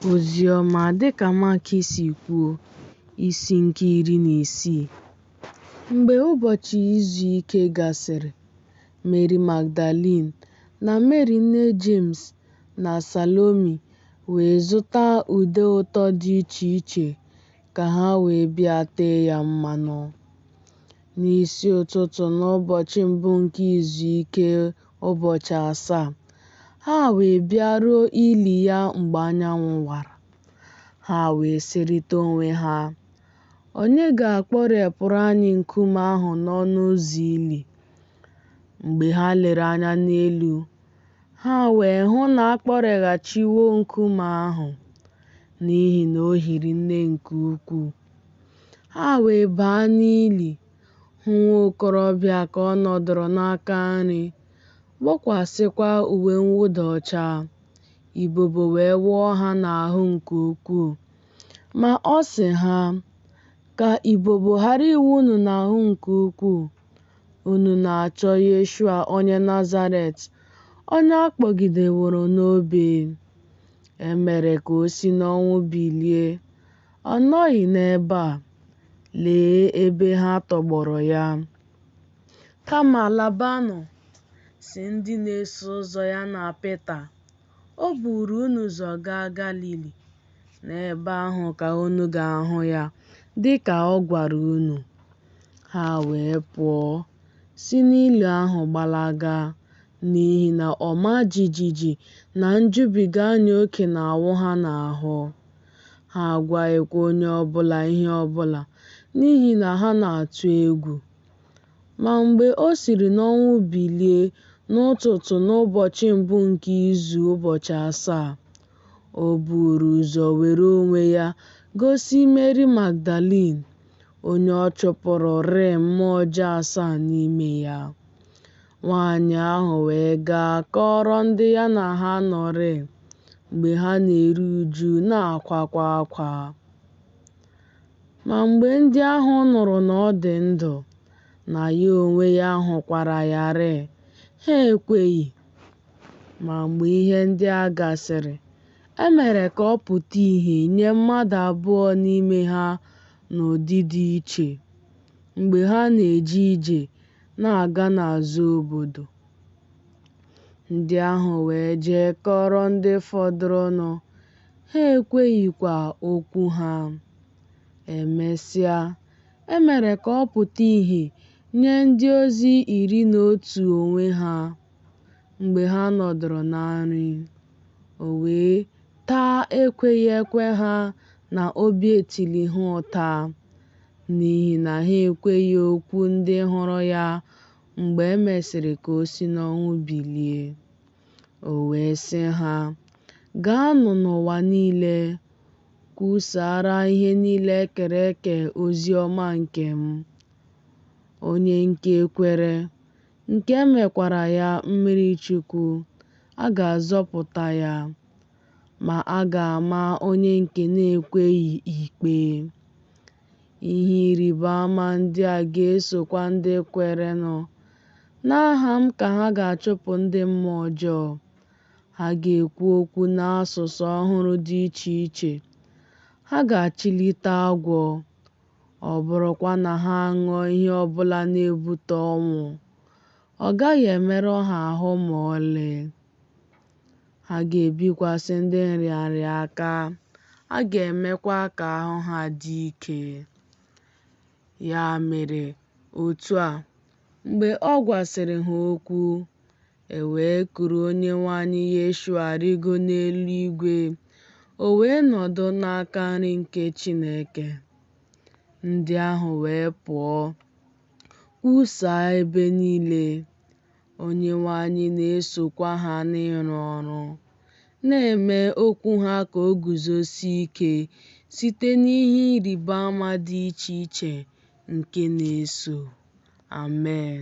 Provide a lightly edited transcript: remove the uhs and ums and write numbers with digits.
Oziọma dịka Mak si kwuo, isi nke 16. Mgbe ụbọchị izu ike gasịrị, Meri Magdalin na Meri nne Jems na Salomi wee zụta ude ụtọ dị iche iche ka ha wee bịa tee ya mmanụ. N'isi ụtụtụ n'ụbọchị mbụ nke izu ike ụbọchị asaa, ha wee bịaruo ili ya mgbe anyanwụ wara. Ha wee sịrịta onwe ha, Onye ga-akpọrepụrụ anyị nkume ahụ n'ọnụ ụzọ ili? Mgbe ha lere anya n'elu, ha wee hụ na a kpọreghachiwo nkume ahụ, n'ihi na o hiri nne nke ukwuu. Ha wee baa n'ili, hụ nwa okorobịa ka ọ nọdụrụ n'aka nri, gbokwasịkwa uwe mwụda ọcha. Ibobo wee wụọ ha n'ahụ nke ukwuu. Ma ọ sị ha, Ka ibobo ghara ịwụ unu n'ahụ nke ukwuu. Unu na-achọ Yeshua onye Nazaret, onye a kpọgideworo n'obe. E mere ka o si n'ọnwụ bilie. Ọ nọghị n'ebe a. Lee ebe ha tọgbọrọ ya. Kama labanụ, sị ndị na-eso ụzọ ya na Pita, O buuru unu ụzọ gaa Galili. N'ebe ahụ ka unu ga-ahụ ya, dị ka ọ gwara unu. Ha wee pụọ, si n'ili ahụ gbalaga, n'ihi na ọma jijiji na njubiga anya oke na-awụ ha n'ahụ. Ha agwaghịkwa onye ọ bụla ihe ọ bụla, n'ihi na ha na-atụ egwu. Ma mgbe o siri n'ọnwụ bilie n'ụtụtụ n'ụbọchị mbụ nke izu ụbọchị asaa, o buuru ụzọ were onwe ya gosi Meri Magdalin, onye ọ chụpụrụ rịị mmụọ ọjọọ asaa n'ime ya. Nwaanyị ahụ wee gaa kọọrọ ndị ya na ha nọrịị, mgbe ha na-eru uju na-akwakwa akwa. Ma mgbe ndị ahụ nụrụ na ọ dị ndụ, na ya onwe ya hụkwara ya rịị, ha ekweghị. Ma mgbe ihe ndị a gasịrị, e mere ka ọ pụta ìhè nye mmadụ abụọ n'ime ha n'ụdị dị iche, mgbe ha na-eje ije na-aga n'azụ obodo. Ndị ahụ wee jee kọọrọ ndị fọdụrụnụ, ha ekweghịkwa okwu ha. E mesịa, e mere ka ọ pụta ìhè nye ndị ozi 11 onwe ha, mgbe ha nọdụrụ na nri. O wee taa ekweghị ekwe ha na obi etili ha ụta, n'ihi na ha ekweghị okwu ndị hụrụ ya mgbe e mesịrị ka o si n'ọnwụ bilie. O wee sị ha, Gaanụ n'ụwa niile, kwusaara ihe niile e kere eke ozi ọma nke m. Onye nke kwere, nke e mekwara ya mmiri Chukwu, a ga-azọpụta ya, ma a ga-ama onye nke na-ekweghị ikpe. Ihe ịrịba ama ndị a ga-esokwa ndị kwerenụ. N'aha m ka ha ga-achụpụ ndị mmụọ ọjọọ. Ha ga-ekwu okwu n'asụsụ ọhụrụ dị iche iche. Ha ga-achịlite agwọ. Ọ bụrụkwa na ha aṅụọ ihe ọ bụla na-ebute ọnwụ, ọ gaghị emerụ ha ahụ ma ọlị. Ha ga-ebikwasị ndị nrịanrịa aka, a ga-emekwa ka ahụ ha dị ike. Ya mere, otu a, mgbe ọ gwasịrị ha okwu, e wee kuru Onyenwe anyị Yeshua rịgo n'eluigwe, o wee nọdụ n'aka nri nke Chineke. Ndị ahụ wee pụọ, kwusaa ebe niile. Onyenwe anyị na-esokwa ha n'ịrụ ọrụ, na-eme okwu ha ka o guzosie ike site n'ihe ịrịba ama dị iche iche nke na-eso. Amen.